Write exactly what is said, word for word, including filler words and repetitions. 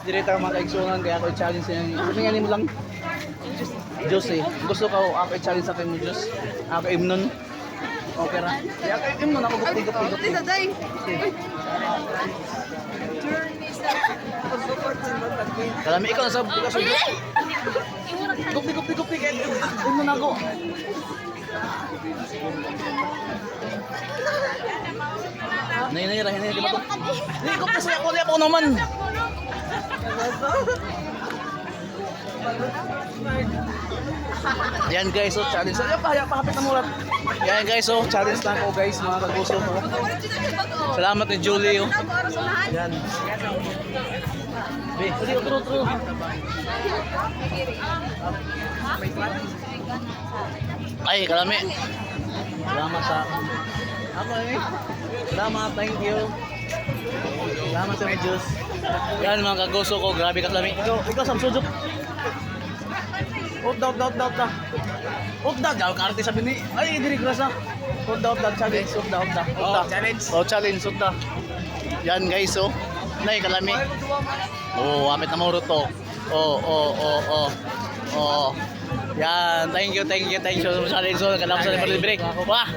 Diri ta mga kaigsunan, kaya ako i-challenge sa inyo. Sabi nga nimo lang, Juice eh. Gusto ko, ako i-challenge sa inyo, Juice. Ako imnon. Okay ra. Kaya ako imnon ako, gupti, gupti, gupti. Tita, day. Kalami, ikaw, nasa bukas, Juice. Gupti, gupti, gupti, kaya imnon ako. Nay, nay, rahin, nay, di ba to? Hindi ko kasi ako, di ako naman. Yan guys, so challenge. Yan pa, yan pa, hapit na mura. Yan guys, so challenge na ako guys, mga kagusto ko. Salamat ni Julie. Oh. Yan. Be, utro, utro, utro. Ay, kalami. Salamat sa... Ako eh. Salamat, thank you. Salamat sa may juice. Yan mga kagusto ko, grabe ka kalami. Ikaw, ikaw sa sujuk. Utda, utda, utda, utda. Utda, daw ka arte sabi ni. Ay, diri grasa. Utda, utda, challenge, utda, utda. Oh, challenge. Oh, challenge, utda. Yan guys, oh. Nay, kalami. Oh, hapit na mura to. Oh, oh, oh, oh. Oh. Yan, thank you, thank you, thank you. Sa rin, so, kanam sa rin break. Wah!